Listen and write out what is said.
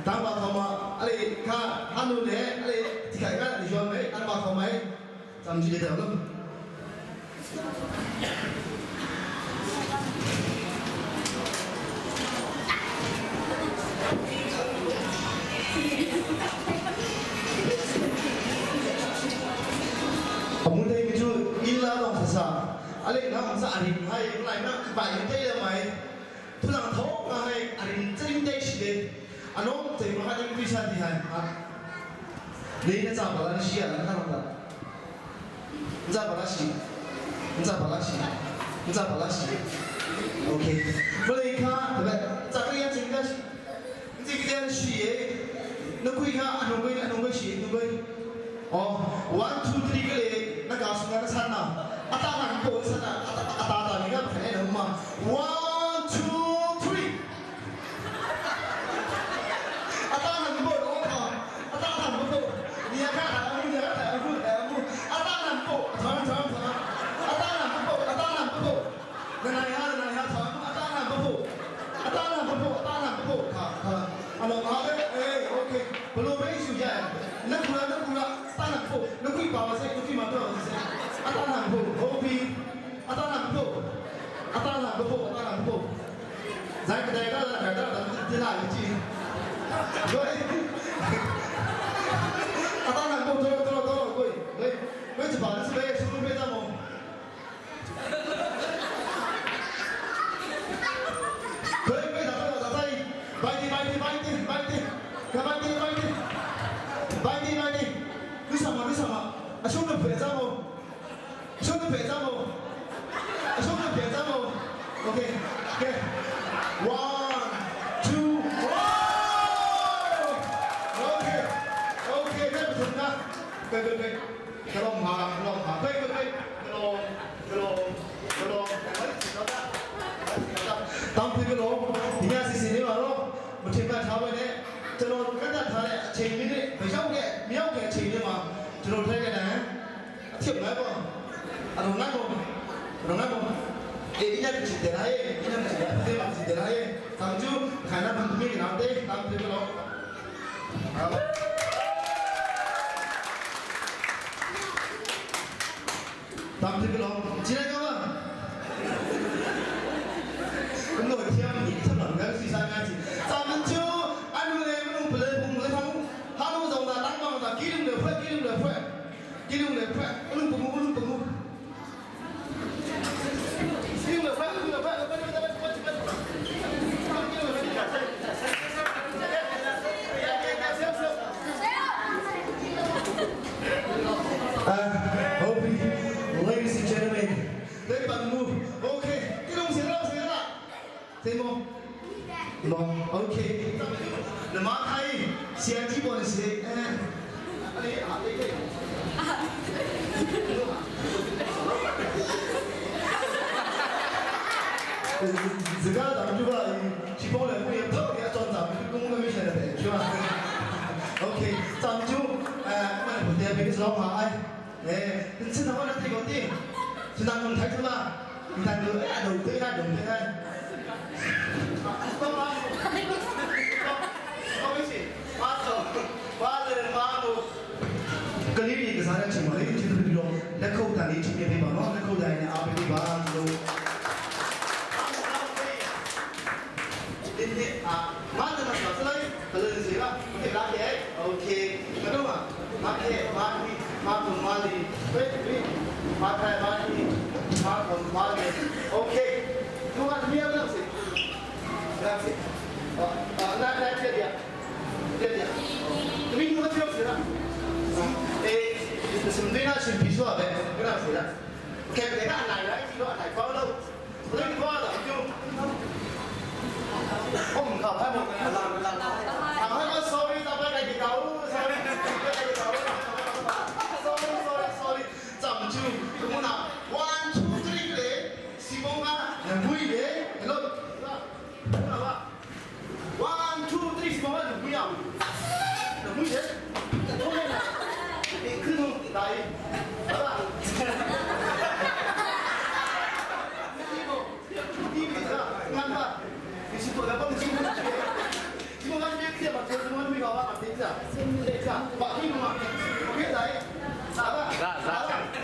Tang ba thoma ale kha hanu le ale thikai ka ni juan mai tang ba thoma ai cham ji le lo. Amu thei mi cu illa long sa ale na sa arin hai lai na bai te le mai thulang tho nga hai arin charin te shi de anom te ma ha ding pi sa ti hai ha ni na cha bala shi ala na ta za bala shi za bala shi za bala shi okay bale kha ba cha ka ya ching ka shi ji ki den shi ye na kui kha anu goi anu goi shi anu goi oh 1 2 3 ka le na ka su na san na ata na ko san na ata ta ni ka phane na ma 1 2 3 ata na ko o kha ata na ko ni ka ha mu ni ka ha mu mu ata na ko tha tha tha ata na ko ata na ko na na ya na ya tha ata na ko ata na ko ata na ko kha kha ano ma le eh okay ဘလို့ပဲယူရနကူလာနကူလာတာနဖို့နကူပါဝစေနကူမတော့စေအတာနဖို့ဟိုဘီအတာနဖို့အတာနဖို့အတာနဖို့ဇိုင်းတဲ့ကလာကတာတလာကြီးတို့အတာနဖို့တော့တော့တော့ကိုလေဘယ်ချပါစပဲဆူပဲတမော 可以可以，打打打，白的白的白的白的，看白的白的，白的白的，你什么你什么？啊，兄弟别走哦，兄弟别走哦，兄弟别走哦。OK OK one two OK OK，这不同啊，对对对，给龙爬龙爬，对对对，给龙给龙给龙，တောင်းပြလို့ဒီညစီစီနေပါတော့မထင်မှတ်ထားပဲနဲ့ကျွန်တော်ကတ်ထားတဲ့အချိန်လေးနဲ့မရောက်တဲ့မရောက်တဲ့အချိန်လေးမှာကျွန်တော်ထိုက်တဲ့တန်အဖြစ်မဲ့ပေါ့အရုံငါပေါ့အရုံငါပေါ့အေးဒီညချစ်တယ်ဟဲ့ဒီညချစ်တယ်အဖေမချစ်တယ်ဟဲ့သံကျူခန္ဓာဘန်သမီးနောင်တဲ့တောင်းပြလို့တောင်းပြလို့ကြည့်လိုက်ကော 咁我听你出嚟嘅先生啱字，咱们就按住咧，我不来不来他们，他们从那当帮那几两块，几两块，几两块，我们不我们不，几两块，几两块，快快快快快。Ladies and gentlemen, they can move. Okay, 这东西了，谁了？这么？No, okay. 那么他先基本是，哎，你啊，你这。自家咱们就把去帮来不也特别装咱们就公共没钱的是吧？OK，咱们就哎，我们不得别个说话哎，哎，吃他妈的这个的，是咱们睇出啦，你睇到哎，đầu tư hay đầu tư hay。ကလေးတွေကစားတဲ့အချိန်မှာလေဒီလိုပြီးတော့လက်ခုပ်တန်လေးချင်းပြပေးပါနော်လက်ခုပ်တန်နဲ့အားပေးပါလို့ဒီဒီအာမာတနာစလိုက်ဘယ်လိုစီလားဒီလာခဲ့โอเคမတော့မာခဲမာဒီမာကုမာလီဝေးဝေးမာခိုင်မာဒီမာကုမာလီโอเคသူကမြေလို့စီလာစီအာနာနာပြပြပြပြဒီမိကပြောစီလား 诶，什么对那是皮说呗，跟那谁了？开不得干来来，皮说来包了，我给你挂了就。我唔靠，开门，行开我 sorry，就俾你哋狗，sorry，俾你哋狗，sorry sorry sorry，就唔照咁嗱，one two three 咧，是讲啊，人会嘅，系咯，系嘛？one two three 是讲啊，人会啊，人会嘅，通嘅。你可能来，好吧？你你你是看吧？你是过来帮你进去，你我那边去。Dạ, dạ.